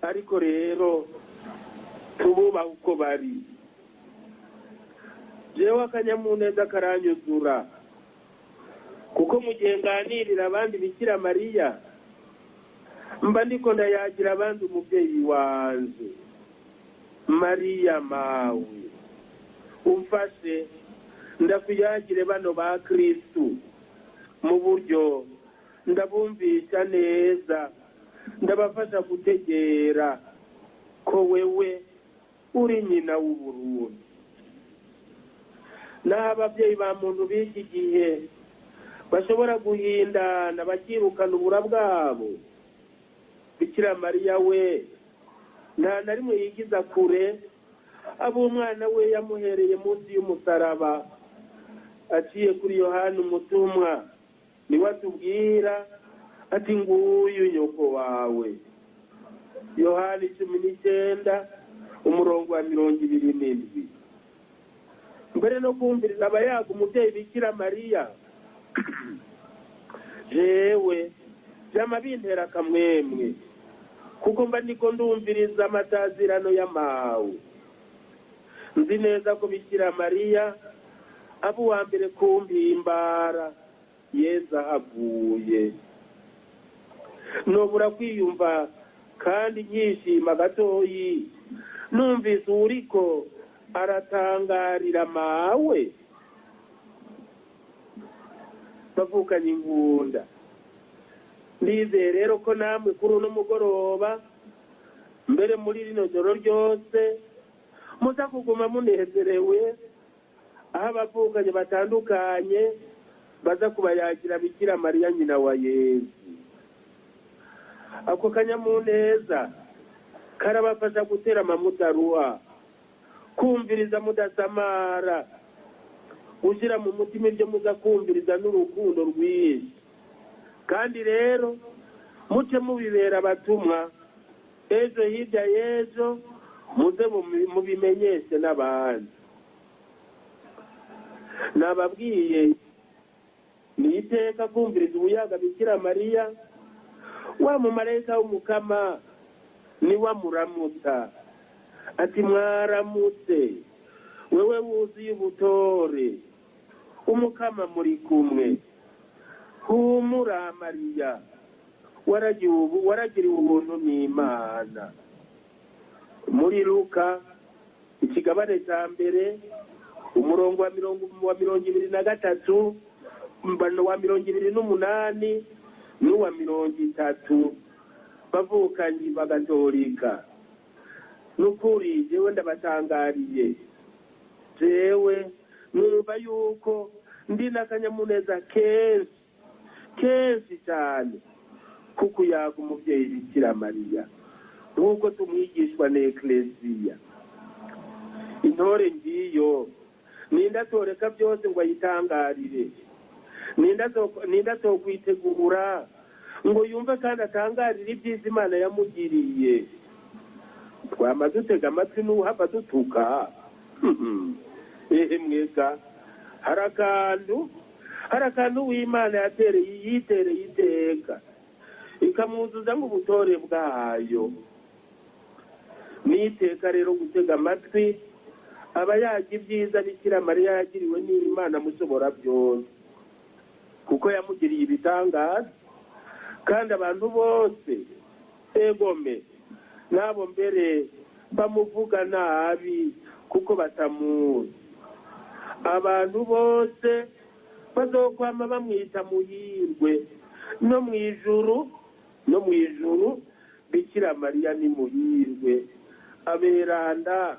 Ariko rero tububaha uko bari. Jewe akanyamuneza karanyuzura, kuko mu gihe nganirira abandi Bikira Mariya, mba ndiko ndayagira abandi umubyeyi wanje Mariya mawe. Umfashe ndakuyagire bano ba Kristu mu buryo ndabumvisha neza, ndabafasha gutegera ko wewe uri nyina w'Uburundi. Naho ababyeyi ba muntu b'iki gihe bashobora guhindana bakirukana ubura bwabo, Bikira Mariya we nta na rimwe yigiza kure abo umwana we yamuhereye munsi y'umusaraba. Aciye kuri Yohana umutumwa niwe atubwira ati: "Nguyu nyoko wawe." Yohana 19 umurongo wa 27. Mbere no kumviriza abayaga umubyeyi Bikira Mariya, jewe byama bintera akamwemwe, kuko mba ndiko ndumviriza amatazirano y'amawe. Nzi neza ko Bikira Mariya aba uwa mbere kumpimbara Yezu ahavuye. Nobura kwiyumva kandi nkishima gatoyi numvise uwuriko aratangarira mawe. Bavukanye inkunda, ndizeye rero ko namwe kuri uno mugoroba, mbere muri rino joro ryose, muza kuguma munezerewe, aho abavukanye batandukanye baza kubayagira Bikira Mariya nyina wa Yezu. Ako kanyamuneza karabafasha gutera amamudaruha, kumviriza mudasamara, gushyira mu mutima ibyo muza kumviriza n'urukundo rwinshi. Kandi rero muce mubibera abatumwa, ejo hirya y'ejo muze mubimenyeshe n'abandi. Nababwiye ni iteka kumviriza ubuyaga Bikira Mariya. Wa mumarayika w'Umukama niwe amuramutsa ati: "Mwaramutse wewe wuzuye ubutore, Umukama muri kumwe. Humura Mariya, waragiriwe ubuntu n'Imana." Muri Luka ikigabane cya mbere umurongo wa 23, wa 28 n'uwa 30. Bavukanyi bagatolika, nukuri jewe ndabatangariye. Jewe numva yuko ndi n'akanyamuneza kenshi kenshi cyane kuko yaga umubyeyi Bikira Mariya nk'uko tumwigishwa na Ekleziya. Intore ngiyo ninde atoreka byose ngo ayitangarire? Ninde atokwitegura ngo yumve kandi atangarire ibyiza Imana yamugiriye? Twama dutega amatwi n'uhava dutuka. Ehe mwega, hari akantu w'Imana yatereye yitereye iteka ikamwuzuza nk'ubutore bwayo. N'iteka rero gutega amatwi aba yaga ibyiza Bikira Mariya yagiriwe n'Imana mushobora byose, kuko yamugiriye ibitangaza. Kandi abantu bose, egome n'abo mbere bamuvuga nabi kuko batamuzi, abantu bose bazokwama bamwita muhirwe. No mu ijuru, no mu ijuru Bikira Mariya ni muhirwe. Aberanda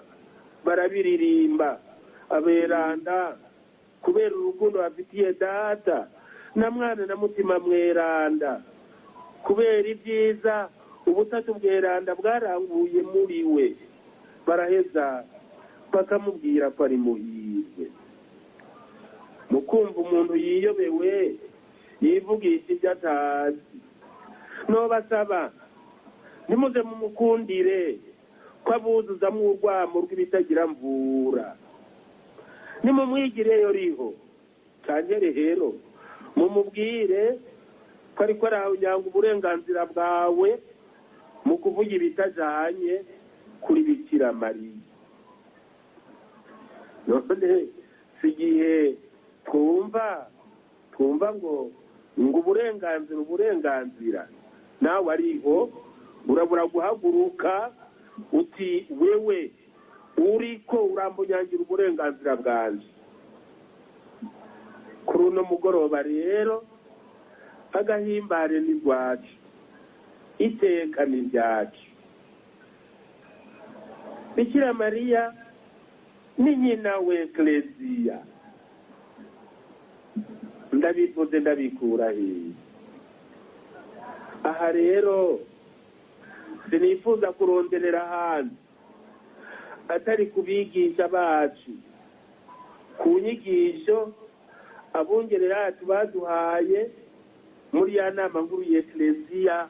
barabiririmba, aberanda kubera urukundo bafitiye Data na Mwana na Mutima Mweranda, kubera ibyiza ubutatu bweranda bwaranguye muri we, baraheza bakamubwira ko ari muhirwe. Mu kumva umuntu yiyobewe yivugisha ibyo atazi, nobasaba ntimuze mumukundire ko abuzuzamo urwamo rw'ibitagira mvura. Nimumwigireyo riho cyane rero, mumubwire ko ariko arahonyanga uburenganzira bwawe. Mu kuvuga ibitajanye kuri Bikira Mariya, none si igihe twumva ngo uburenganzira nawe ariho urabura guhaguruka uti wewe uriko urambunyangira uburenganzira bwanje. Kuri uno mugoroba rero agahimbare ni rwacu, iteka ni ryacu. Bikira Mariya ni nyina w'Ekleziya. Ndabivuze ndabikura hehe? Aha rero sinifuza kuronderera ahandi atari kubigisha bacu, ku nyigisho abungere bacu baduhaye muri ya nama nkuru ya Ekleziya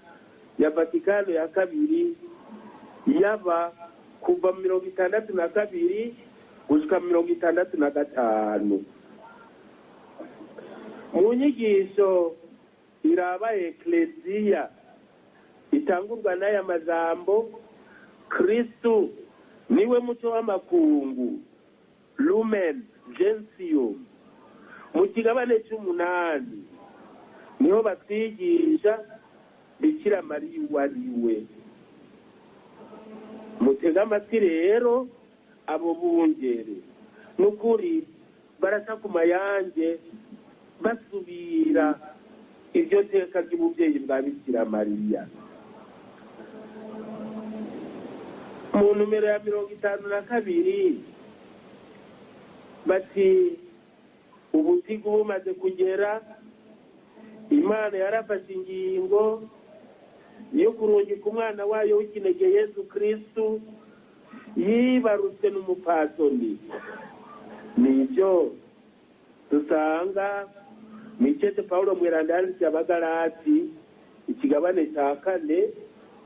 ya Vatikano ya kabiri, yaba kuva 62 gushika 65. Mu nyigisho iraba Ekleziya itangurwa n'aya majambo: Kristu niwe muco w'amakungu, Lumen Gentium. Mu kigabane c'umunani niho batwigisha Bikira Mariya uwo ari we. Mutega amatwi rero abo bungere, n'ukuri barasa ku mayange basubira iryo teka ry'ubuvyeyi bwa Bikira Mariya. Mu numero ya 52 bati ubutigu bumaze kugera, Imana yarafashe ingingo yo kurungika umwana wayo w'ikinege Yesu Kristu yibarutse n'umupasoni. Nibyo dusanga mw'icete Paulo mweranda yandikiye Abagalati, ikigabane cya 4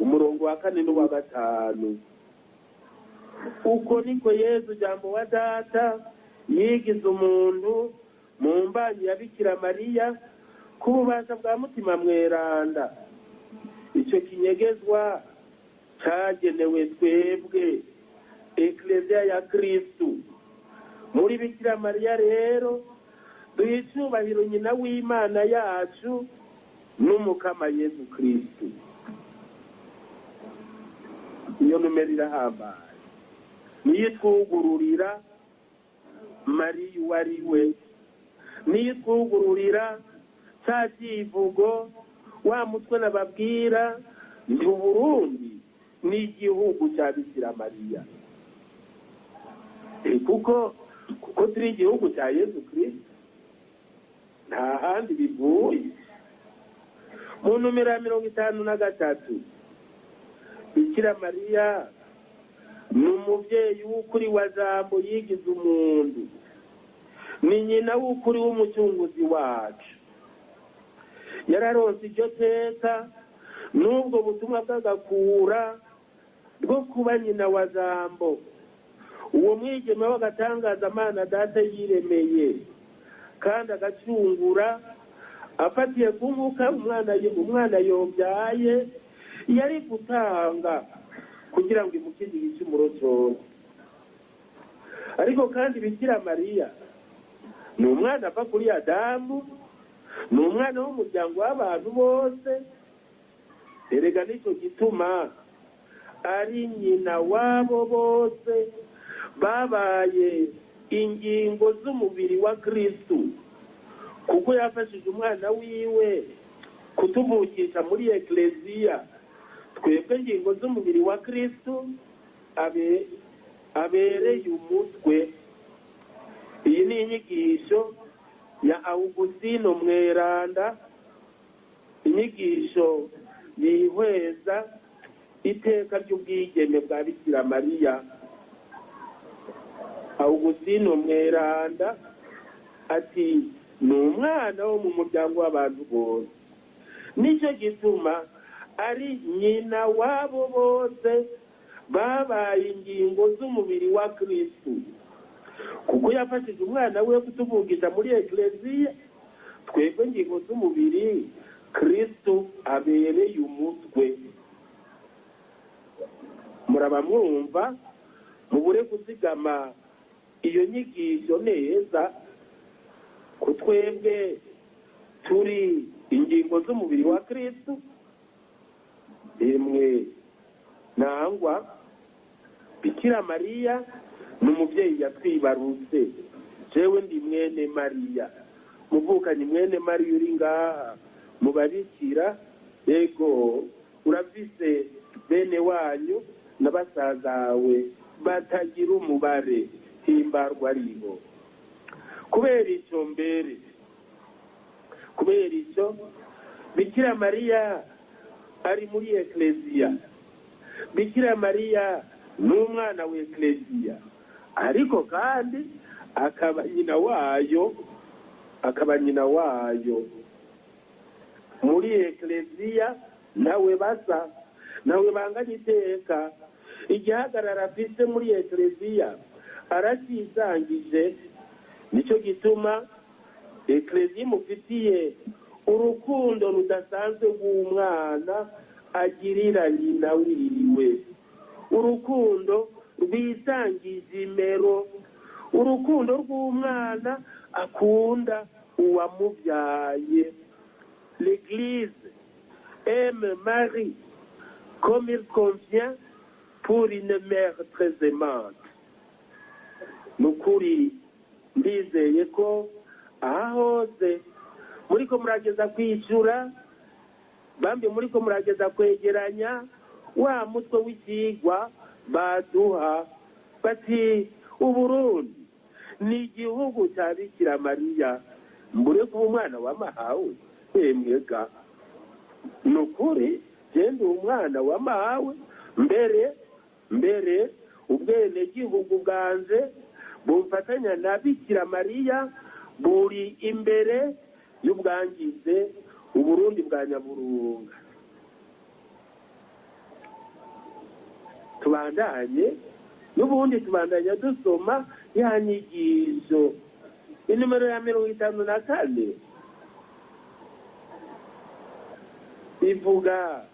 umurongo wa 4 n'uwa 5. Uko niko Yesu jambo wa data yigize umuntu mu mbanyi ya Bikira Mariya ku bubasha bwa Mutima Mweranda. Icyo kinyegezwa cyagenewe twebwe Ekleziya ya Kristu. Muri Bikira Mariya rero duha icubahiro nyina w'Imana yacu n'umukama Yesu Kristu. Iyo numero irahambaye, niyo itwugururira Mariya uwo ari we, niyo itwugururira cya kivugo wa mutwe nababwira ndi Uburundi ni igihugu cya Bikira Mariya. Kuko turi igihugu cya Yesu Kristo, nta handi bivuye. Mu numero ya 53 Bikira Mariya ni umubyeyi w'ukuri wa jambo yigize umuntu, ni nyina w'ukuri w'umucunguzi wacu. Yararonse iryo teka n'ubwo butumwa bw'agakura bwo kuba nyina wa jambo, uwo mwigeme w'agatangaza Mana data yiremeye kandi agacungura afatiye ku nkuka umwana yobyaye yari gutanga kugira ngo imukize igicumuro cyose. Ariko kandi Bikira Mariya ni umwana ava kuri Adamu, ni umwana w'umuryango w'abantu bose. Erega nicyo gituma ari nyina wabo bose babaye ingingo z'umubiri wa Kristu, kuko yafashije umwana wiwe kutuvukisha muri Ekleziya. Twebwe ingingo z'umubiri wa Kristu abereye umutwe. Iyi ni inyigisho ya Augustino Mweranda, inyigisho yihweza iteka ry'ubwigeme bwa Bikira Mariya. Augustino Mweranda ati ni umwana wo mu muryango w'abantu bose, nicyo gituma ari nyina wabo bose babaye ingingo z'umubiri wa Kristu, kuko yafashije umwana we kutuvugisha muri Ekleziya. Twebwe ingingo z'umubiri Kristu abereye umutwe. Muraba mwumva mubure kuzigama iyo nyigisho neza, ko twebwe turi ingingo z'umubiri wa Kristo. Emwe nangwa Bikira Mariya ni umubyeyi yatwibarutse. Jewe ndi mwene Mariya, muvukanyi mwene Mariya uri ngaha mu babikira, yego urafise bene wanyu na basazawe batagira umubare, himbarwa aribo. Kubera icyo mbere, kubera icyo Bikira Mariya ari muri Ekleziya. Bikira Mariya ni umwana wa Ekleziya, ariko kandi akaba nyina wayo, akaba nyina wayo muri Ekleziya. Nawe basa, nawe banganya iteka. Igihagarara afise muri Ekleziya aracyisangije. Nicyo gituma Ekleziya imufitiye urukundo rudasanzwe rw'umwana agirira nyina wiwe, urukundo rwisangije imero, urukundo rw'umwana akunda uwamubyaye. L'Église aime Marie comme il convient pour une mère très aimante. Nukuri ndizeye ko aha hose muriko murageza kwishura, bambi muriko murageza kwegeranya wa mutwe w'ikigwa baduha, bati Uburundi ni igihugu cya Bikira Mariya, mbure kuba umwana wa mahawe. Emwega nukuri genda umwana wa mahawe, mbere mbere ubwenegihugu bwanze bumfatanya na Bikira Mariya buri imbere y'ubwangize Uburundi bwa Nyaburunga. Tubandanye n'ubundi, tubandanya dusoma ya nyigisho inimero ya 54 ivuga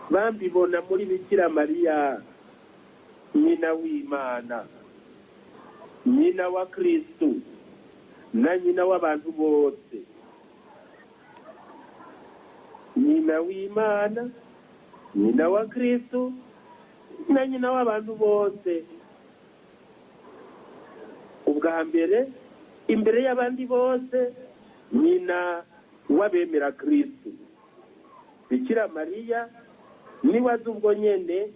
bambibona muri Bikira Mariya nyina w'Imana, nyina wa Kristu na nyina w'abantu bose. Nyina w'Imana, nyina wa Kristu na nyina w'abantu bose. Ubwa mbere imbere y'abandi bose, nyina w'abemera Kristu. Bikira Mariya niwe azi ubwo nyene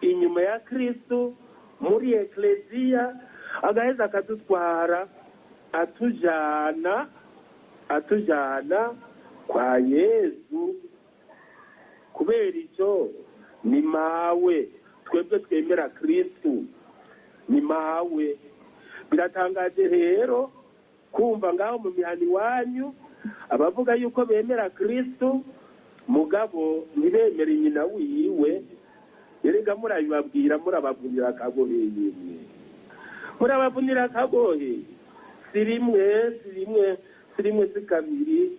inyuma ya Kristu muri Ekleziya, agaheza akadutwara atujana atujana kwa Yezu. Kubera icyo ni mawe, twebwe twemera Kristu ni mawe. Biratangaje rero kumva ngaho mu mihana iwanyu abavuga yuko bemera Kristu mugabo ntibemere nyina wiwe. Erega murabibabwira, murabavunira akagohe, yemwe murabavunira akagohe. Si rimwe, si rimwe, si rimwe, si kabiri.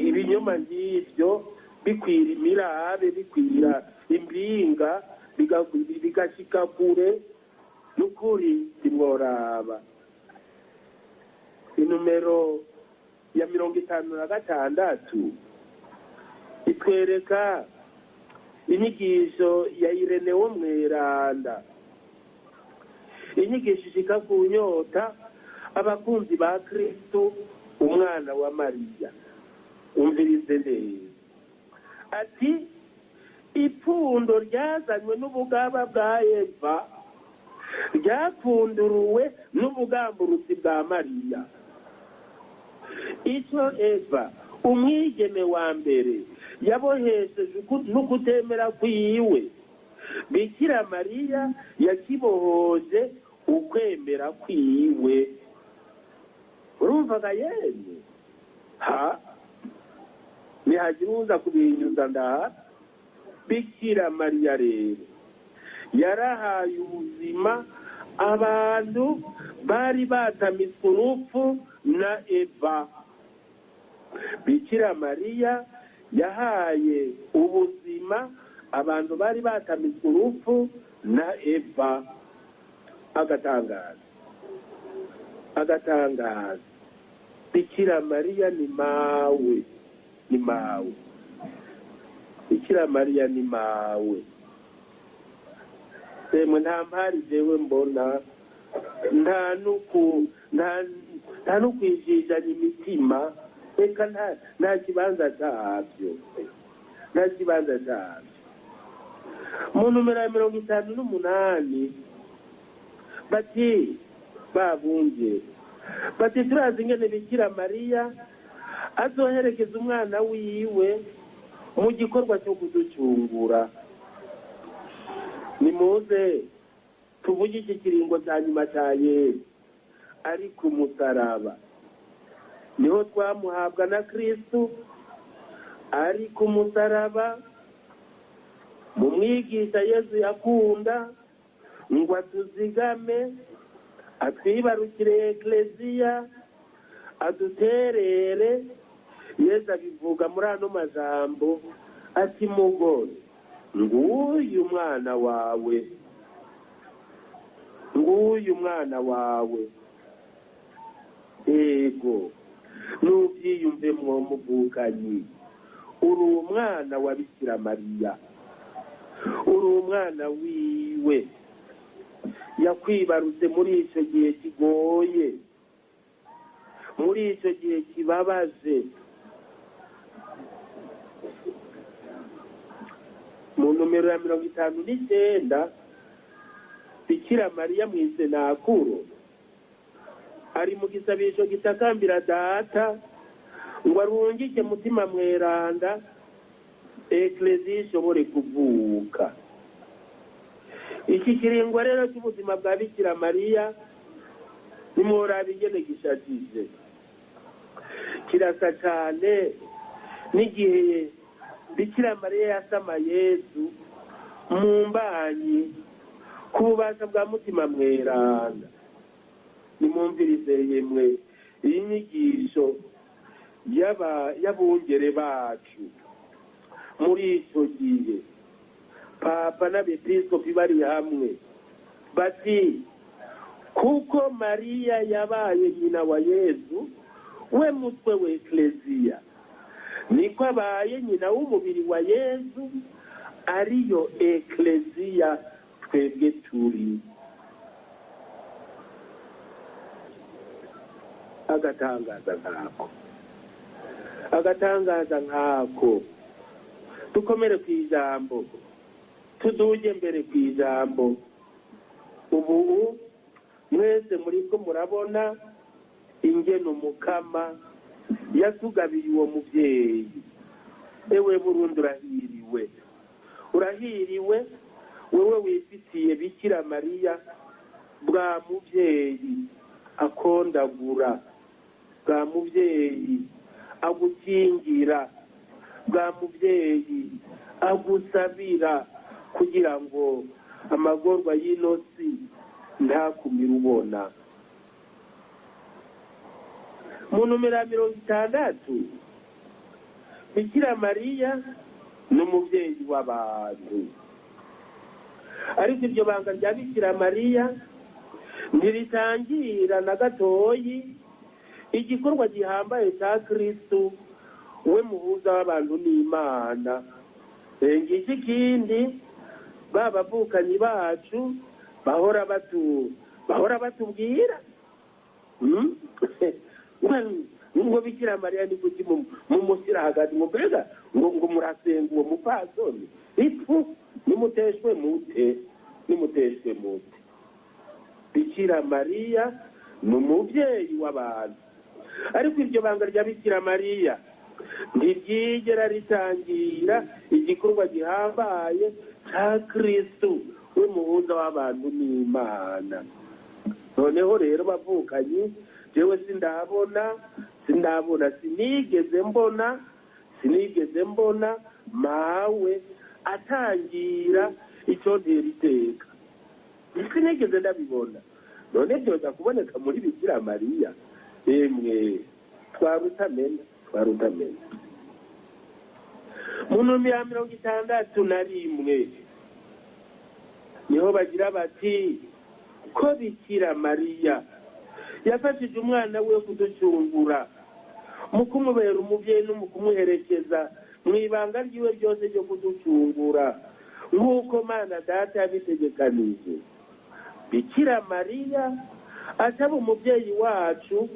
Ibinyoma ng'ibyo bikwira imirabe, bikwira imbinga, bigashika kure. Nukuri timworaba. Inomero ya 56 itwereka inyigisho ya Irene wo Mweranda, inyigisho ishika ku nyota abakunzi ba Kristu umwana wa Mariya. Umvirize neza, ati ipfundo ryazanywe n'ubugaba bwa Eva ryapfunduruwe n'ubugamburutsi bwa Mariya. Icyo Eva umwigeme wa mbere yabohesheje n'ukutemera kwiwe, Bikira Mariya yakibohoje ukwemera kwiwe. Urumvaga yemwe? Ha, nihagira uza kubihinyuza ndaha. Bikira Mariya rero yarahaye ubuzima abantu bari batamitswe urupfu na Eva. Bikira Mariya yahaye ubuzima Abantu bari batamizwe urupfu na Eva. Agatangaza, agatangaza. Bikira Mariya ni mawe, ni mawe. Bikira Mariya ni mawe. Semwe nta mpari jewe mbona, nta nukwijijanya imitima, eka nta kibanza cyabyo, nta kibanza cyabyo. Mu numero ya 58 bati babunge bati turazi ingene Bikira Mariya azoherekeza umwana wiwe mu gikorwa cyo kuducungura. Nimuze tuvuge iki kiringo cya nyuma cya Yesu ari ku musaraba, niho twamuhabwa na Kristu ari ku musaraba. Mu mwigisha Yesu yakunda ngo atuzigame, atwibarukire ekleziya, aduterere. Yesu abivuga muri ano majambo ati: mugore, nguyu mwana wawe, nguyu mwana wawe. Ego nubyiyumve mwo muvukanyi, uri umwana wa Bikira Mariya, uri umwana wiwe yakwibarutse muri icyo gihe kigoye, muri icyo gihe kibabaje. Mu numero ya 59 Bikira Mariya mu isenakuro ari mu gisabisho gitakambira Data ngo arungike Mutima Mweranda ekleziya ishobore kuvuka. Iki kiringo rero cy'ubuzima bwa Bikira Mariya nimworaba ingene gishajije, kirasa cyane n'igihe Bikira Mariya yasama Yesu mu mbanyi ku bubasha bwa Mutima Mweranda. Nimwumvirize yemwe iyi nyigisho y'abungere bacu muri icyo gihe. Papa n'abepiskopi bari hamwe bati: kuko Mariya yabaye nyina wa Yesu, we mutwe wa ekleziya, niko abaye nyina w'umubiri wa Yesu, ariyo ekleziya twebwe turi. Agatangaza nkako, agatangaza nkako. Dukomere ku ijambo, tuduje mbere ku ijambo. Ubu mwese muriko murabona ingene Umukama yatugabiye uwo muvyeyi. Ewe Burundi, urahiriwe, urahiriwe wewe wifitiye Bikira Mariya bwa muvyeyi akondagura, bwa muvyeyi agukingira, bwa muvyeyi agusabira kugira ngo amagorwa y'inosi ntakumire ubona. Mu numero ya 60 Bikira Mariya ni umuvyeyi w'abantu. Ariko iryo banga rya Bikira Mariya ntiritangira na gatoyi igikorwa gihambaye cya Kristu we muhuza w'abantu n'Imana. Ngiki kindi babavukanyi bacu bahora batubwira ngo Bikira Mariya ni kuki mumushyira hagati, ngo mbega ngo murasenga uwo mupfasoni ipfu, nimuteshwe mute, nimuteshwe mute. Bikira Mariya ni umubyeyi w'abantu, ariko iryo banga rya Bikira Mariya ntiryigera ritangira igikorwa gihambaye cya Kristu we muhuza w'abantu n'Imana. Noneho rero bavukanyi, jewe sindabona, sinigeze mbona mawe atangira icyo ntera iteka, sinigeze ndabibona. None byoza kuboneka muri Bikira Mariya? Emwe twarutamena. Mu ntumbi ya 61 niho bagira bati ko Bikira Mariya yafashije umwana we kuducungura mu kumubera umubyeyi no mu kumuherekeza mu ibanga ryiwe ryose ryo kuducungura nk'uko Mana Data yabitegekanije. Bikira Mariya ataba umubyeyi wacu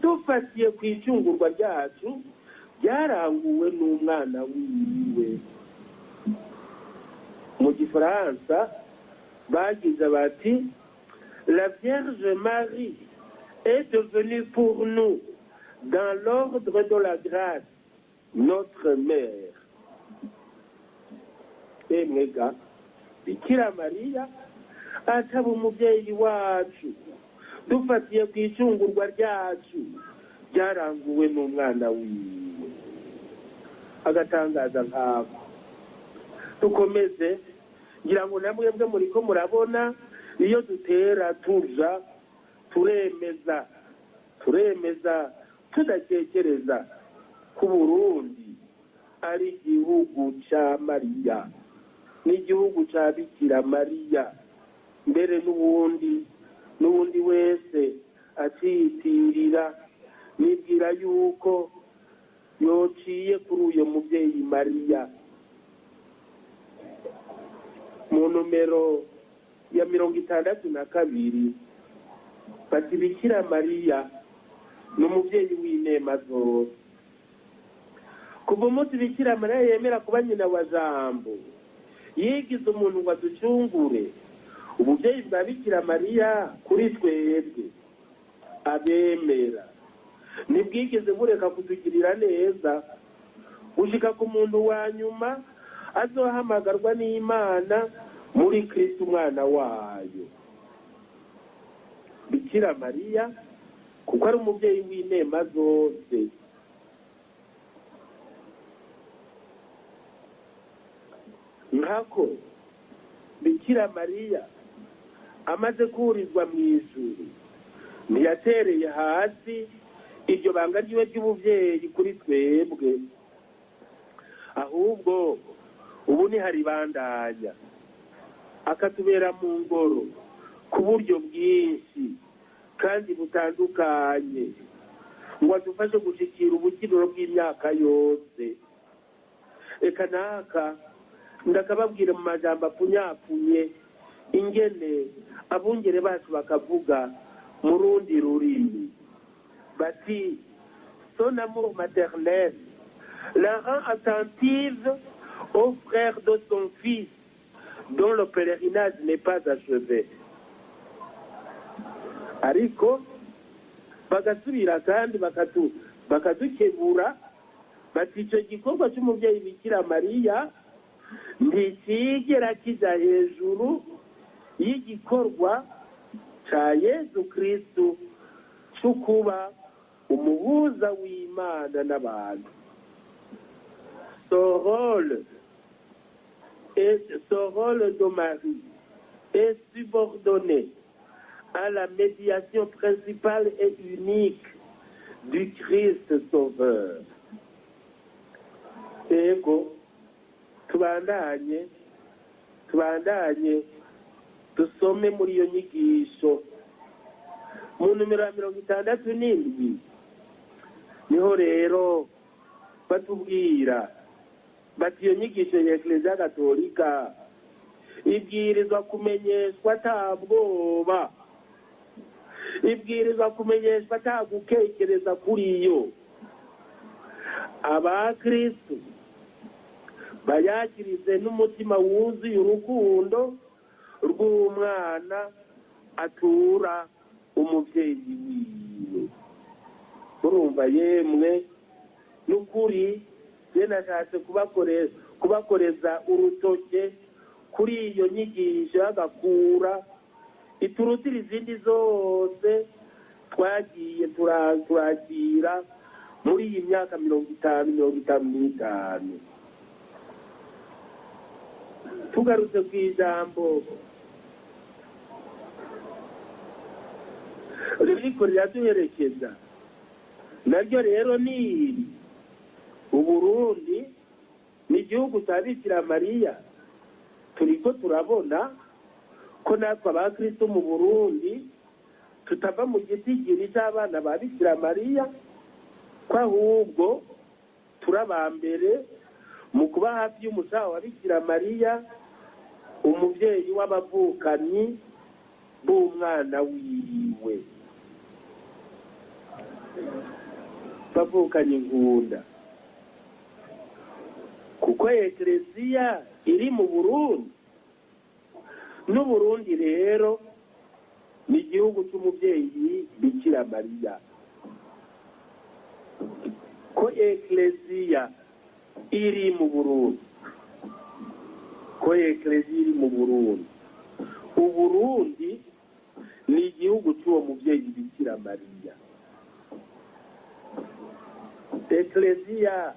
dufatiye ku icungurwa ryacu ryaranguwe n'umwana wiwe. Mu gifaransa bagize bati: La Vierge Marie est devenue pour nous, dans l'ordre de la grâce, notre mère. Emwega, Bikira Mariya ataba umubyeyi wacu dufatiye ku icungurwa ryacu ryaranguwe n'umwana wiwe. Agatangaza nk'ako. Dukomeze, ngira ngo namwebwe muriko murabona iyo dutera tuja, turemeza tudakekereza ku Burundi ari igihugu ca Mariya n'igihugu ca Bikira Mariya, mbere n'ubundi wese atiyitirira nibwira yuko yociye kuri uyo mubyeyi Mariya. Mu nomero ya 62 bati Bikira Mariya ni umubyeyi w'inema zose. Kuva umunsi Bikira Mariya yemera kuba nyina wa Jambo, yigize umuntu ngo aducungure, ububyeyi bwa Bikira Mariya kuri twebwe abemera ntibwigeze bureka kutugirira neza gushika ku muntu wa nyuma azohamagarwa n'Imana muri Kristo umwana wayo. Bikira Mariya kuko ari umubyeyi w'inema zose, nkako Bikira Mariya amaze kurizwa mu ijuru ntiyatereye hasi iryo banga ryiwe ry'ubuvyeyi kuri twebwe, ahubwo ubu ni haribandanya akatubera mu ngoro ku buryo bwinshi kandi butandukanye ngo adufashe gushikira ubukiriro bw'imyaka yose. Reka naka ndakababwira mu majambo apfunyafunye ingene abungere bacu bakavuga mu rundi rurimi bati: son amour maternel la rend attentive aux frères de son fils dont le pèlerinage n'est pas achevé. Ariko bagasubira kandi bakadukebura bati icyo gikorwa cy'umubyeyi Bikira Mariya ntikigera kijya hejuru y'igikorwa cya Yezu Kristu cyo kuba umuhuza w'Imana n'abantu. Son rôle de Marie est subordonné à la médiation principale et unique du Christ Sauveur. Ego, tubandanye dusome muri iyo nyigisho. Mu numero ya 67 niho rero batubwira bati iyo nyigisho ya Eklezia Gatolika ibwirizwa kumenyeshwa ata bwoba, ibwirizwa kumenyeshwa ata gukekereza kuri yo. Abakristu bayakirize n'umutima wuzuye urukundo rw'umwana atura umubyeyi wiwe. Murumva yemwe, n'ukuri je nashatse kubakoreza urutoke kuri iyo nyigisho y'agakura iturutira izindi zose twagiye turakira muri iyi myaka 50, 55. Tugarutse ku ijambo ririko riraduherekeza, naryo rero ni iri: Uburundi ni Igihugu cya Bikira Mariya, turiko turabona ko natwe abakristo mu Burundi tutava mu gitigiri cy'abana ba Bikira Mariya, ko ahubwo turi aba mbere mu kuba hafi y'umusaha wa Bikira Mariya, umubyeyi w'abavukanyi b'umwana wiwe. Bavukanye inkunda, kuko Ekleziya iri mu Burundi, n'Uburundi rero ni igihugu cy'umubyeyi Bikira Mariya. Ko Ekleziya iri mu Burundi, ko Ekleziya iri mu Burundi, Uburundi ni igihugu cy'uwo mubyeyi Bikira Mariya. Ekleziya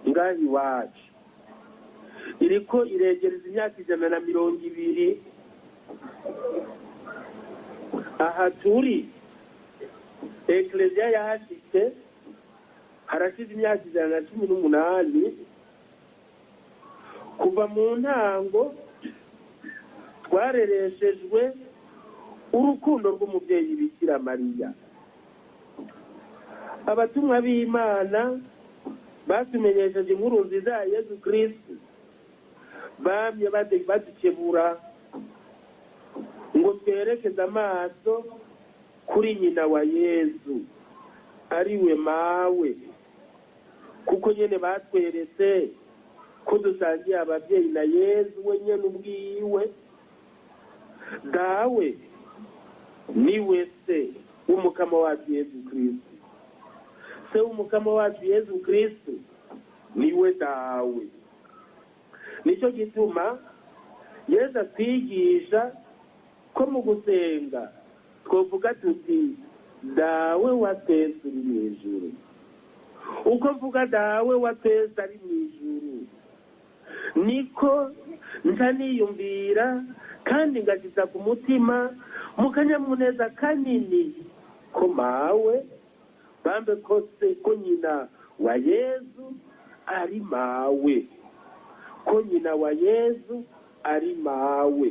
ngaha iwacu iriko iregereza imyaka 120. Aha turi Ekleziya yahashitse harashize imyaka 118. Kuva mu ntango twarereshejwe urukundo rw'umubyeyi Bikira Mariya. Abatumwa b'Imana batumenyesheje inkuru nziza ya Yezu Kristu, bamye badukebura ngo twerekeze amaso kuri nyina wa Yezu, ariwe mawe, kuko nyene batweretse ko dusangiye ababyeyi na Yezu we nyene ubwiwe. Dawe niwe se w'umukama wacu Yezu Kristu, se w'umukama wacu Yezu Kristu niwe dawe. Nicyo gituma Yezu atwigisha ko mu gusenga twovuga tuti: Dawe wa twese uri mu ijuru. Uko mvuga dawe wa twese ari mu ijuru, niko nca niyumvira kandi ngashyiza ku mutima mu kanyamuneza kanini ko mawe, bambe ko se, ko nyina wa Yezu ari mawe, ko nyina wa Yezu ari mawe.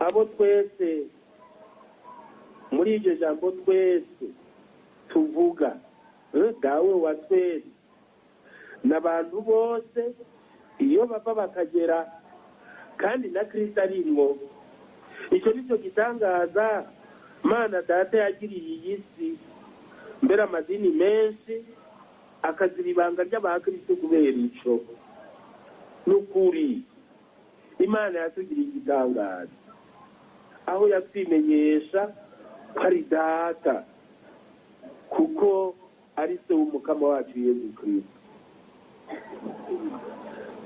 Abo twese muri iryo jambo twese tuvuga dawe wa twese, n'abantu bose iyo bava bakagera, kandi na Kristo arimwo. Icyo nicyo gitangaza Mana Data yagiriye iyi si, mbere amadini menshi akazira ibanga ry'abakristo kubera ico. N'ukuri Imana yatugiriye igitangaza aho yatwimenyesha ko ari Data, kuko ari se w'umukama wacu Yezu Kristo.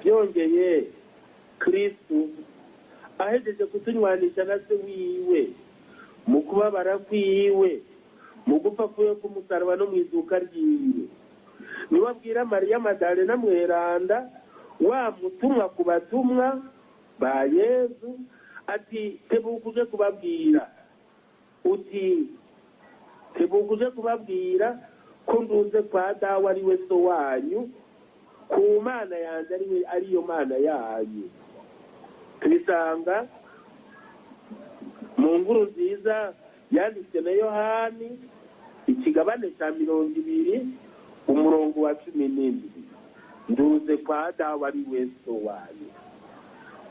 Byongeye Kristo ahejeje kutunywanisha na se wiwe mu kubabara kwiwe, mu gupfa kwiwe k'umusaraba no mu izuka ryiwe, niwe abwira Mariya Madalena Mweranda, wa mutumwa ku batumwa ba Yezu, ati: tebuka uje kubabwira, uti tebuka uje kubabwira ko nduze kwa Dawe ari we so wanyu, ku Mana yanjye ariyo Mana yanyu. Tubisanga mu nkuru nziza yanditswe na Yohani, ikigabane cya 20, umurongo wa 17. Nduze kwa Dawe ari we so wanyu,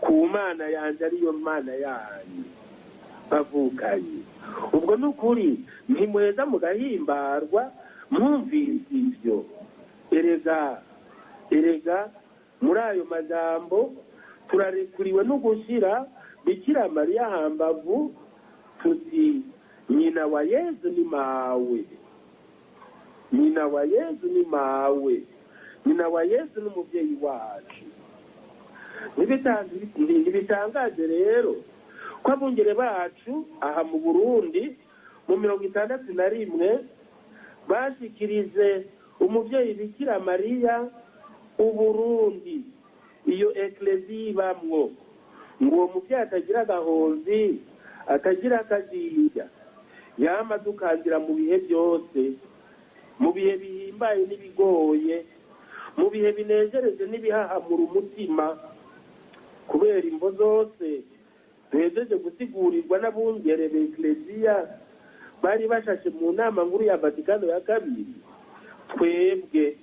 ku Mana yanjye ariyo Mana yanyu. Bavukanye, ubwo ni ukuri ntimuheza mugahimbarwa mwumvise ibyo. Erega erega muri ayo majambo turarekuriwe no gushyira Bikira Mariya hambavu, tuti: nyina wa Yezu ni mawe, nyina wa Yezu ni mawe, nyina wa Yezu ni umubyeyi wacu. Ntibitangaje rero ko abungere bacu aha mu Burundi mu 61 bashikirize umubyeyi Bikira Mariya Uburundi, iyo ekleziya ibamwo, ngo uwo mubyeyi atagira agahonzi, atagira akazinja, yama dukangira mu bihe byose, mu bihe bihimbaye n'ibigoye, Mu bihe binejereje n'ibihahamura umutima, kubera imvo zose duhejeje gutsigurirwa n'abungere b'Ekleziya bari bashashe mu nama nkuru ya Vatikano ya kabiri, twebwe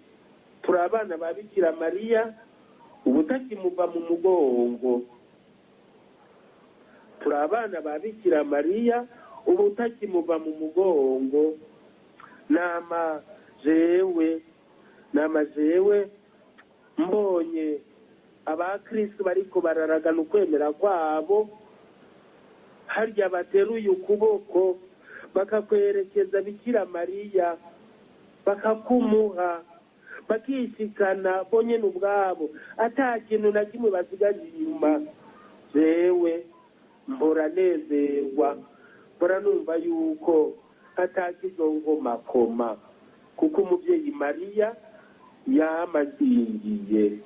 turi abana ba Bikira Mariya ubutakimuva mu mugongo. Turi abana ba Bikira Mariya ubutakimuva mu mugongo. Nama jewe mbonye abakristo bariko bararagana ukwemera kwabo, harya bateruye ukuboko bakakwerekeza Bikira Mariya, bakakumuha, bakishikana bonyene ubwabo, ata kintu na kimwe basigaje inyuma. Jewe mbora nezerwa, mbora numva yuko atakizongomakoma, kuko umuvyeyi Mariya yamazingiye.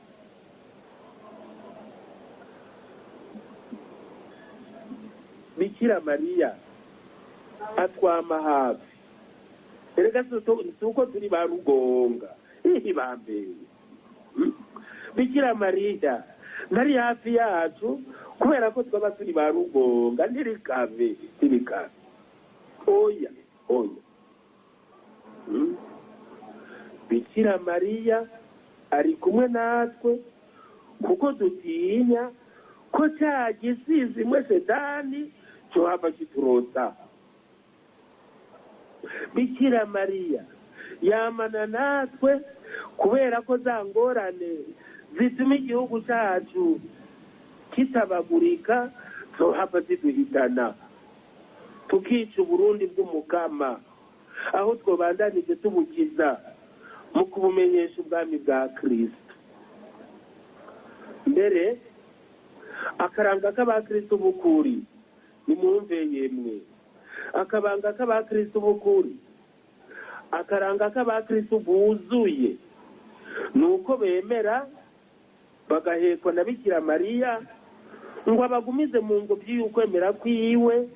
Bikira Mariya atwama hafi. Erega si uko turi ba rugonga, ihi bambere. Bikira Mariya ntari hafi yacu kubera ko twaba turi ba rugonga, ntirikave, ntirikave. Oya, oya. Bikira Mariya ari kumwe natwe kuko dutinya ko cya gisizi mwe Shetani cyohava kiturota. Bikira Mariya yamana natwe kubera ko za ngorane zituma igihugu cyacu kitabagurika zohava ziduhitana, tukica Uburundi bw'umukama, aho twobandanije tubukiza mu kubumenyesha ubwami bwa Kristo. Mbere akaranga k'abakristo b'ukuri, nimwumve yemwe, akabanga k'abakristo b'ukuri, akaranga k'abakristo buzuye nuko bemera bagahekwa na Bikira Mariya ngo abagumize mu ngobyi y'ukwemera kwiwe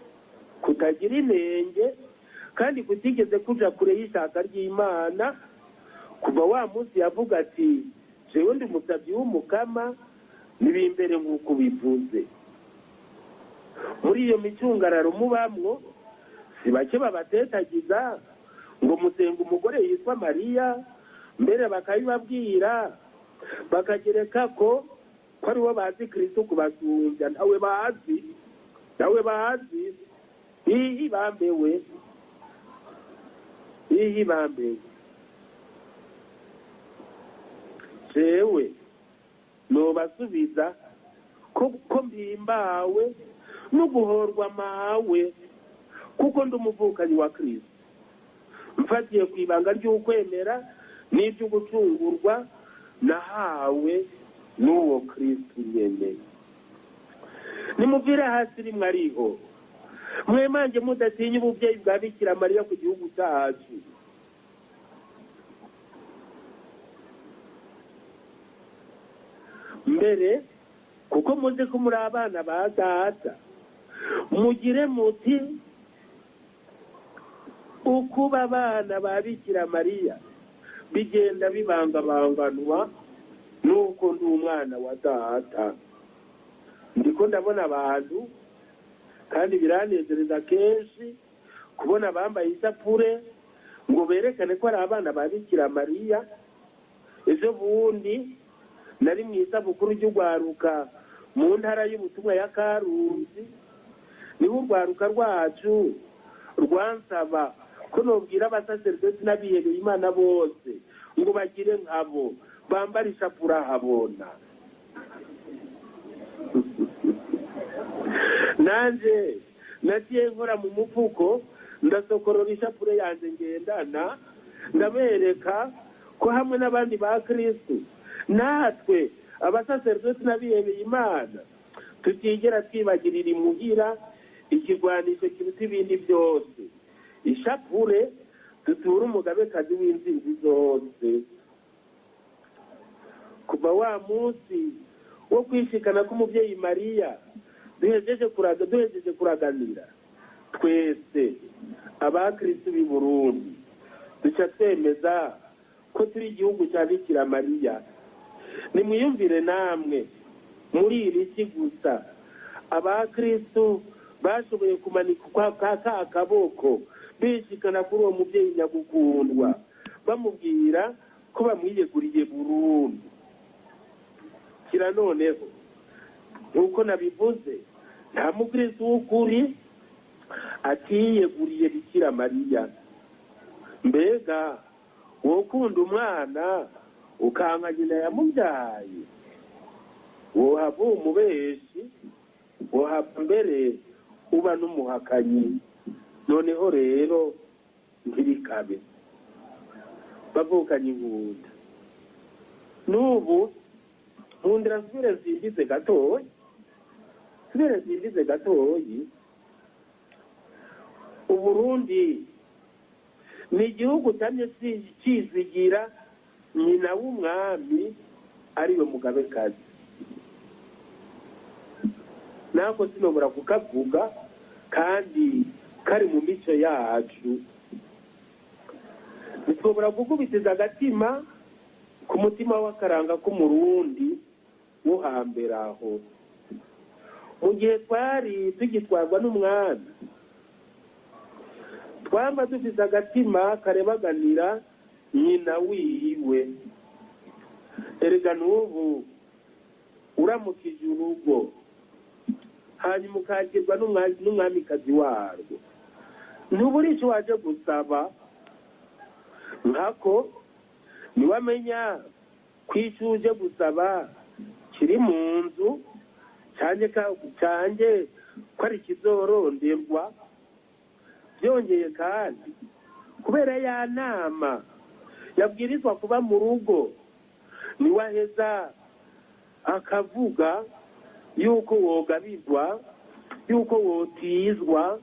kutagira inenge kandi kutigeze kuja kure y'ishaka ry'Imana. Kuva wa munsi yavuga ati jewe ndi umusavyi w'umukama, nibimbere nk'uko bivuze. Muri iyo micungararo mubamwo si bake babatetagiza ngo musenga umugore yitwa Mariya, mbere bakabibabwira bakagereka ko aribo bazi Kristo kubasumbya. Ntawe bazi, ntawe bazi. Ihi bambewe, ihi bambewe. Jewe nobasubiza ko mpimbawe no guhorwa mawe, kuko ndi umuvukanyi wa Kristo, mfatiye ku ibanga ry'ukwemera n'iby'ugucungurwa nahawe n'uwo Kristo nyene. Nimuvire hasi rimwe ariho mwemange mudatinya ubuvyeyi bwa Bikira Mariya ku gihugu cyacu. Mbere kuko muzi ko muri abana ba data, mugire muti ukuba abana ba Bikira Mariya bigenda bibangabanganwa nuko ndi umwana wa data. Ndiko ndabona abantu kandi biranezereza kenshi kubona bambaye isapure ngo berekane ko ari abana ba Bikira Mariya. Ejo bundi nari mu isabukuru ry'urwaruka mu ntara y'ubutumwa ya Karuzi, niho urwaruka rwacu rwansaba ko nobwira abasaserdoti n'abihebeye Imana bose ngo bagire nkabo, bambare ishapure ahabona. Nanje naciye nkora mu mufuko, ndasokorora ishapure yanjye ngendana, ndabereka ko hamwe n'abandi ba Kristo natwe abasaserdoti n'abihebeye Imana tutigera twibagirira imuhira ikigwanisho kiruta ibindi byose, ishapure dutura umugabekazi w'intsinzi zose. Kuva wa munsi wo kwishikana k'umuvyeyi Mariya duhejeje kuraganira twese abakristo b'i Burundi, duca twemeza Ko turi igihugu cya Bikira Mariya. Nimwiyumvire namwe muri iri si gusa abakristu bashoboye kumanika ka kaboko bishikana kuri uwo mubyeyi nyagukundwa, bamubwira ko bamwiyeguriye burundu. Kira noneho nk'uko nabivuze, nta mukristu w'ukuri atiyeguriye Bikira Mariya. Mbega wokunda umwana ukanka nyina yamubyaye? Wohava umubeshi, wohava mbere uba n'umuhakanyi. Noneho rero ntibikabe. Bavukanye inkunda, n'ubu nkundira nsubire nsimbize gatoyi, nsubire nsimbize gatoyi. Uburundi ni igihugu cyamye kizigira nyina w'umwami ariwe mugabekazi. Nako sinobora kukavuga kandi kari mu mico yacu. Ntitwobora gukubitiza agatima ku mutima w'akaranga k'Umurundi wo hambere aho, mu gihe twari tugitwarwa n'umwami. Twamba dufise agatima karebaganira nyina wiwe. Erega n'ubu uramukije urugo hanyuma ukakirwa n'umwamikazi warwo, ntubura ico waje gusaba. Nkako niwamenya ko ico uje gusaba kiri mu nzu canke ko ari kizoronderwa. Byongeye kandi, kubera ya nama yabwirizwa kuba mu rugo, niwaheza akavuga yuko wogabirwa, yuko wotizwa,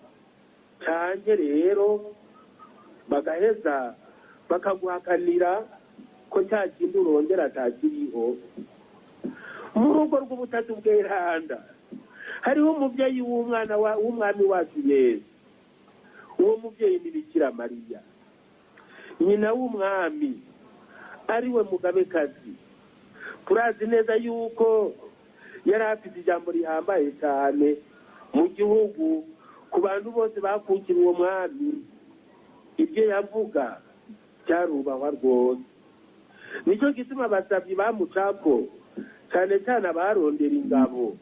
canke rero bagaheza bakaguhakanira ko cya kindi urondera atakiriho. Mu rugo rw'Ubutatu Bweranda hariho umubyeyi w'umwana w'umwami wacu Yesu. Uwo mubyeyi ni Bikira Mariya, nyina w'umwami ariwe mugabekazi. Turazi neza yuko yari afite ijambo rihambaye cyane mu gihugu ku bantu bose bakukira uwo mwami. Ibyo yavuga byarubahwa rwose. Nicyo gituma abasabyi bamucako cyane cyane abarondera ingabo.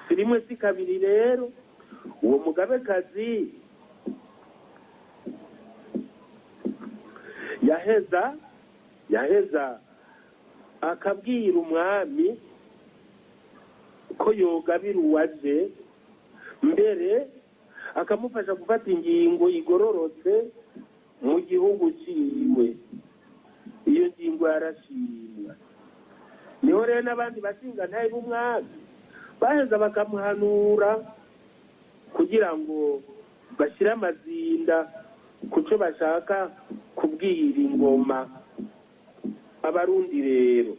Si rimwe si kabiri rero uwo mugabekazi yaheza akabwira umwami ko yogabira uwaje, mbere akamufasha gufata ingingo igororotse mu gihugu ciwe. Iyo ngingo yarashimwa. Niho rero n'abandi bashingantahe b'umwami baheza bakamuhanura kugira ngo bashyire amazinda ku cyo bashaka kubwira ingoma. Abarundi rero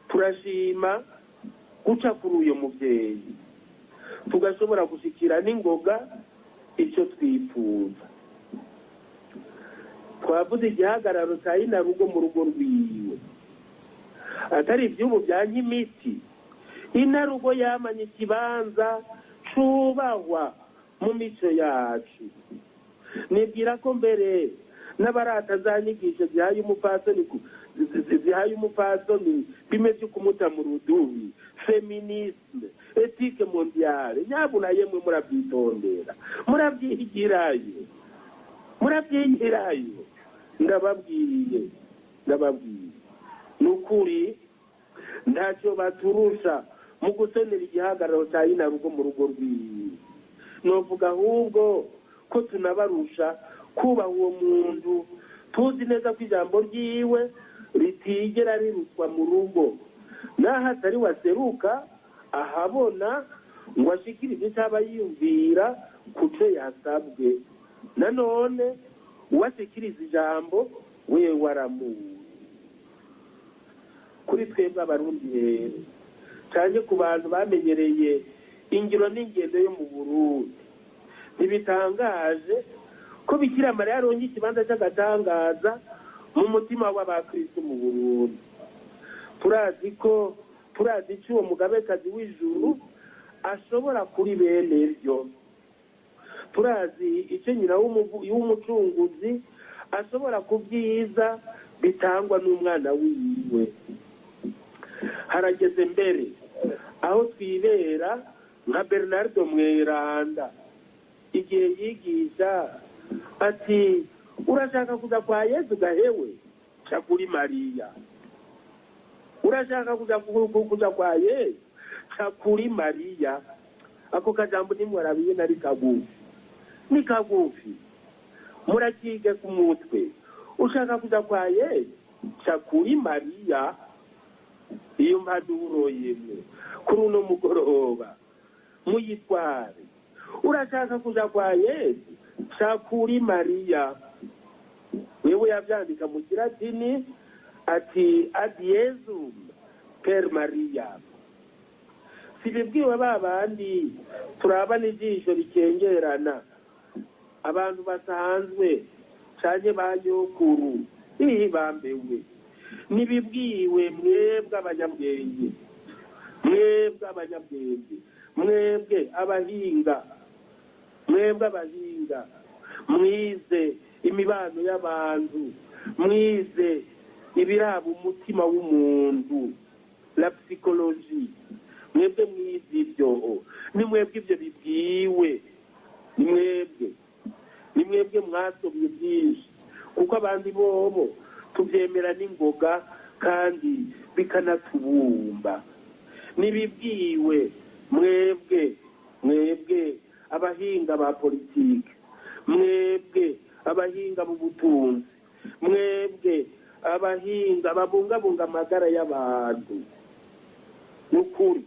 turashima guca kuri uyo mubyeyi, tugashobora gushikira n'ingoga icyo twifuza. Twavuze igihagararo cya inarugo mu rugo rwiwe, atari iby'ubu bya nk'imiti. Inarugo yamanye ikibanza cubahwa mu mico yacu. Nibwira ko mbere n'abarata za nyigisho zihaye umupfasoni bimwe byo kumuta mu rudubi, feminisme, ethique mondiale, nyabuna yemwe murabyitondera, murabyigirayo. Ndababwiye ni ukuri ntacyo baturusha mu gusenera igihagararo cya inarugo mu rugo rwiwe. Novuga ahubwo ko tunabarusha kubaha uwo muntu, tuzi neza ko ijambo ryiwe ritigera rirutwa mu rugo. Naho atari waseruka ahabona ngo ashikirize icyo aba yiyumvira ku cyo yasabwe. Nanone uwashikiriza ijambo wewe waramuzi. Kuri twebwe Abarundi rero, canke ku bantu bamenyereye ingiro n'ingendo yo mu Burundi, ntibitangaje ko Bikira Mariya aronka ikibanza cy'agatangaza Mu mutima w'abakristo mu Burundi turazi ko, turazi icyo uwo mugabekazi w'ijuru ashobora kuri bene ryo. Turazi icyo nyina w'umucunguzi ashobora kubyiza bitangwa n'umwana wiwe. Harageze mbere aho twibera nka Bernardo Mweranda igihe yigisha ati: "Urashaka kuza kwa Yezu gahewe, ca kuri Mariya. Urashaka kuza kwa Yezu, ca kuri Mariya." Ako kajambo nimwarabiye nari kagufi, ni kagufi, murakige ku mutwe. Ushaka kuja kwa Yezu, ca kuri Mariya. Iyo mpanuro yemwe kuri uno mugoroba muyitware. Urashaka kuja kwa Yezu, ca kuri Mariya. Wewe yavyandika mu Kilatini ati: "Ad Jesum per Mariam." Sibibwiwe ba bandi turaba n'ijisho rikengerana, abantu basanzwe canke ba nyokuru ihi bambewe. Nibibwiwe mwebwe abanyabwenge, mwebwe abanyabwenge, mwebwe abahinga, mwebwe abahinga mwize imibano y'abantu, mwize ibiraba umutima w'umuntu, la psychologie. Mwebwe mwize ibyo, ni mwebwe ibyo bibwiwe, ni mwebwe, ni mwebwe mwasomye byinshi, kuko abandi bobo tubyemera n'ingoga kandi bikanatubumba. Nibibwiwe mwebwe, mwebwe abahinga ba politike, mwebwe abahinga mu butunzi, mwebwe abahinga babungabunga amagara y'abantu. Ni ukuri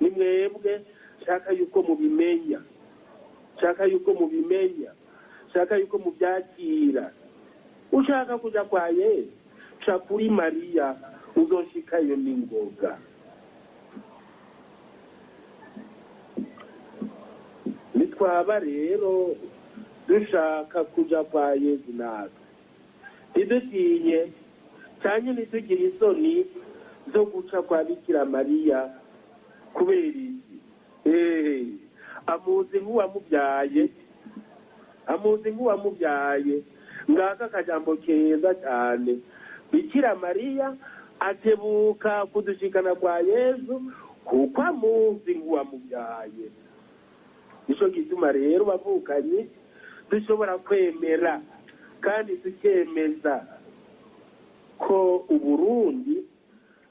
ni mwebwe nshaka yuko mubimenya, nshaka yuko mubimenya, nshaka yuko mubyakira. Ushaka kuja kwa Yesu, ca kuri Mariya, uzoshikayo n'ingoga. Nitwaba rero dushaka kuja kwa Yesu natwe, ntidutinye cyane, ntitugire isoni zo guca kwa Bikira Mariya. Kubera iki? Amuzi nk'uwamubyaye, amuzi nk'uwamubyaye. Ngaka akajambo keza cyane: Bikira Mariya atebuka kudushikana kwa Yesu kuko amuzi nk'uwamubyaye. Nico gituma rero bavukanye dushobora kwemera kandi tukemeza ko Uburundi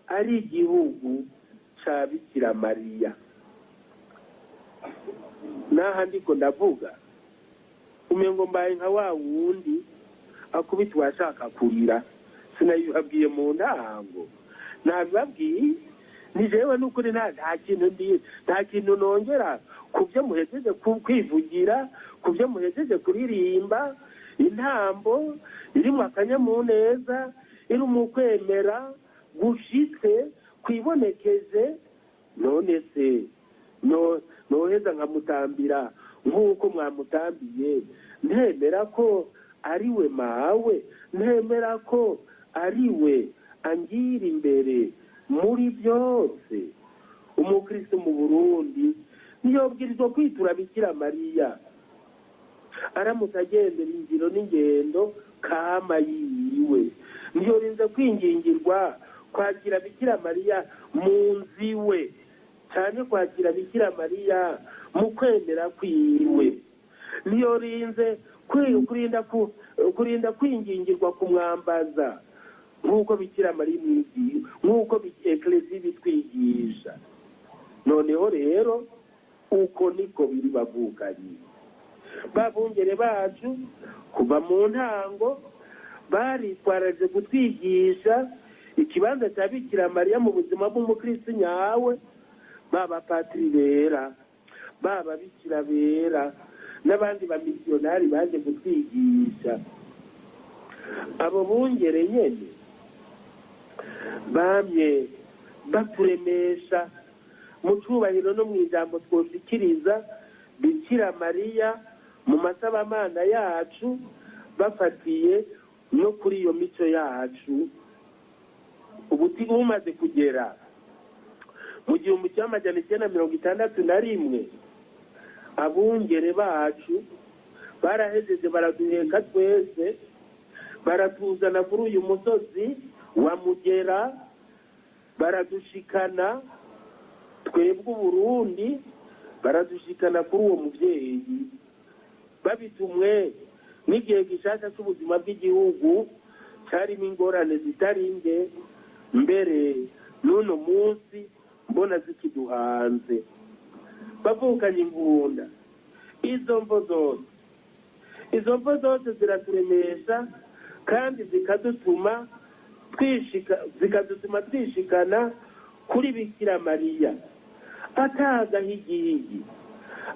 ari igihugu ca Bikira Mariya. Naha ndiko ndavuga umengo mbaye nka wa wundi akubitwa ashaka kurira. Sinabibabwiye mu ntango, nabibabwiye ni jewe n'ukuri nta kintu ndi, nta kintu nongera ku byo muhejeje kwivugira, ku byo muhejeje kuririmba. Intambo irimo akanyamuneza, iri mu kwemera gushitse kwibonekeze. None se no noheza nkamutambira nk'uko mwamutambiye? Ntemera ko ari we mawe, ntemera ko ari we angira imbere muri byose. Umukristo mu Burundi ntiyobwirizwa kwitura Bikira Mariya aramutse agendera ingiro n'ingendo kama yiwe. Ntiyorinze kwingingirwa kwakira Bikira Mariya mu nzu iwe, cyane kwakira Bikira Mariya mu kwemera kwiwe. Ntiyorinze kurinda kwingingirwa kumwambaza nk'uko Bikira Mariya imwigisha, nk'uko Eklezia ibitwigisha. Noneho rero uko niko biri bavukanye. Babungere bacu kuva mu ntango baritwaraje kutwigisha ikibanza cya Bikira Mariya mu buzima bw'umukristo nyawe. Baba patiri bera, baba bikira bera n'abandi bamisiyonari baje kutwigisha. Abo bungere nyene bamye baturemesha mu cubahiro no mu ijambo twoshikiriza Bikira Mariya mu masabamana yacu, bafatiye No kuri iyo mico yacu, ubuti bumaze kugera mu 1961, abungere bacu barahejeje baraduheka twese, baratuzana kuri uyu musozi wa Mugera, baradushikana twebwe Uburundi, baradushikana kuri uwo mubyeyi, babitumwe n'igihe gishasha cy'ubuzima bw'igihugu cyarimo ingorane zitari nke, mbere n'uno munsi mbona zikiduhanze. Bavukanye ingunda, izo mvo zose ziraturemesha kandi zikadutuma twishikana kuri Bikira Mariya atagahigihigi,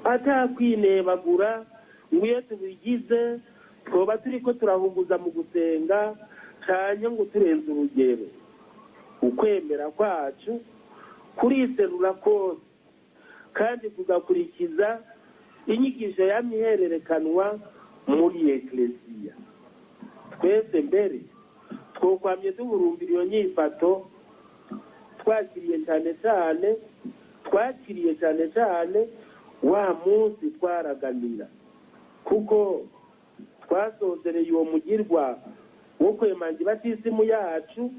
atakwinebagura, ngo iyo tubigize twoba turi ko turahuguza mu gusenga cyane, ngo turenze urugero. Ukwemera kwacu kuriserura kose kandi tugakurikiza inyigisho yamye ihererekanwa muri Eklesiya. Twese mbere twokwamye duhurumbira iyo nyifato twakiriye cyane cyane wa munsi twaraganira, kuko twasozereye uwo mugirwa wo kwemanga ibatisimu yacu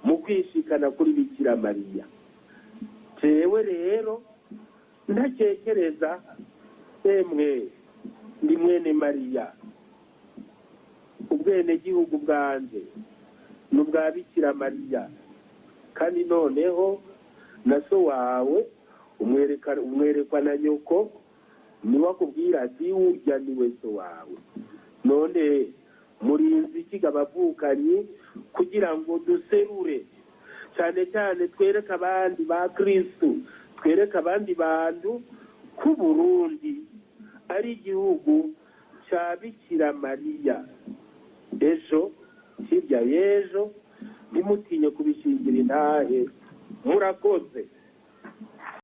mu kwishikana kuri Bikira Mariya. Jewe rero ntakekereza, emwe, ndi mwene Mariya. Ubwenegihugu bwanjye ni ubwa Bikira Mariya. Kandi noneho na so wawe umwerekwa na nyoko, niwe akubwira ati: "Urya niwe so wawe." None murinzi ikiga, abavukanyi, kugira ngo duserure cyane cyane, twereke abandi ba Kirisitu, twereke abandi bantu ko Burundi ari igihugu cya Bikira Mariya. Ejo, hirya y'ejo, ntimutinye kubishingira intahe. Murakoze.